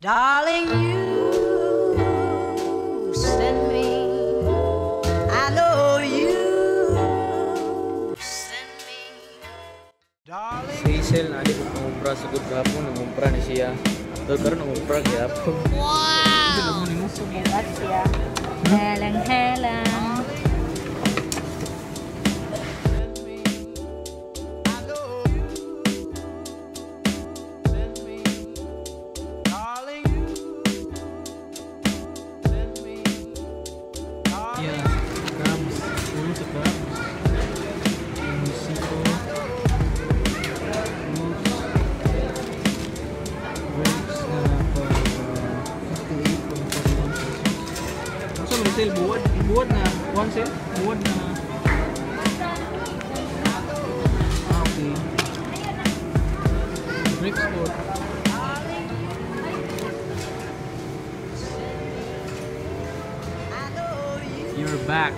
Darling, you send me. I know you send me. Darling. Si Hazel na di ko nangumpra sa good gahapon, nangumpra ni siya. Daw karon nangumpra gihapon. Wow! Sumirat siya. Helang helang. Send me. Darling, you send me. Darling. Yeah, crabs. Ulo sa crabs. Yung siko. Fruits. Grapes na pa 58.41 pesos. Ano sa sale? Buwad? Buwad na one sale? Buwad na. Ah, okay. Grapes po. You're back.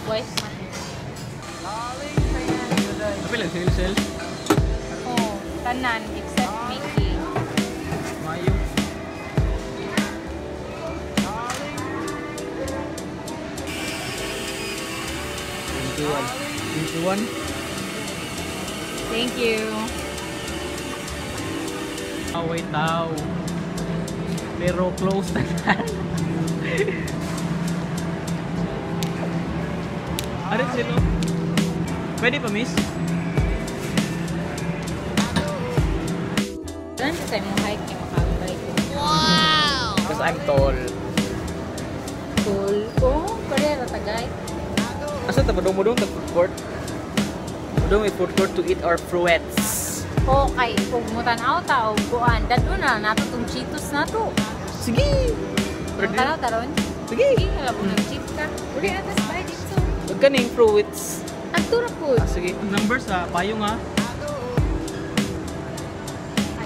Voice man. Kapila, sale sale. Oh, tanan except Mickey. Mayo. 21. 21. Thank you. Away tao. Pero close na na. Arit sila. Pwede pa, miss? Saan sa imong hike kay makambay ko? Because I'm tall. Cool. Oh, pareha ra tagay. Asa ta padung mo ta food court? Padung may food court to eat our fruits. O kay kung mutan-aw ta og kuan, dadto na nato tong Cheetos nato. Sige. Tanaw taron. Sige. Sige, alam mo nag-cheat ka. Uri atas bay dito. Wag kaning fruits. Adto ra pud. Ah, sige. Number sa payong ah.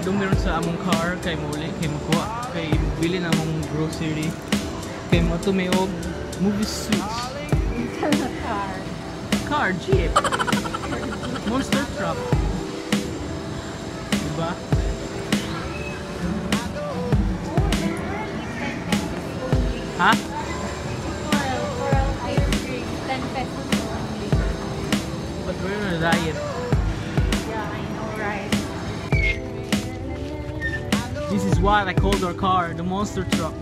Doon meron sa among car kay muli kay makuha kay bili na among grocery kay mo to may og movie suits. Car. Car, jeep, monster truck, diba? Ha? Coral, coral ice cream, 10 pesos only. But we're on a diet. Yeah, I know, right? This is what I called our car, the monster truck.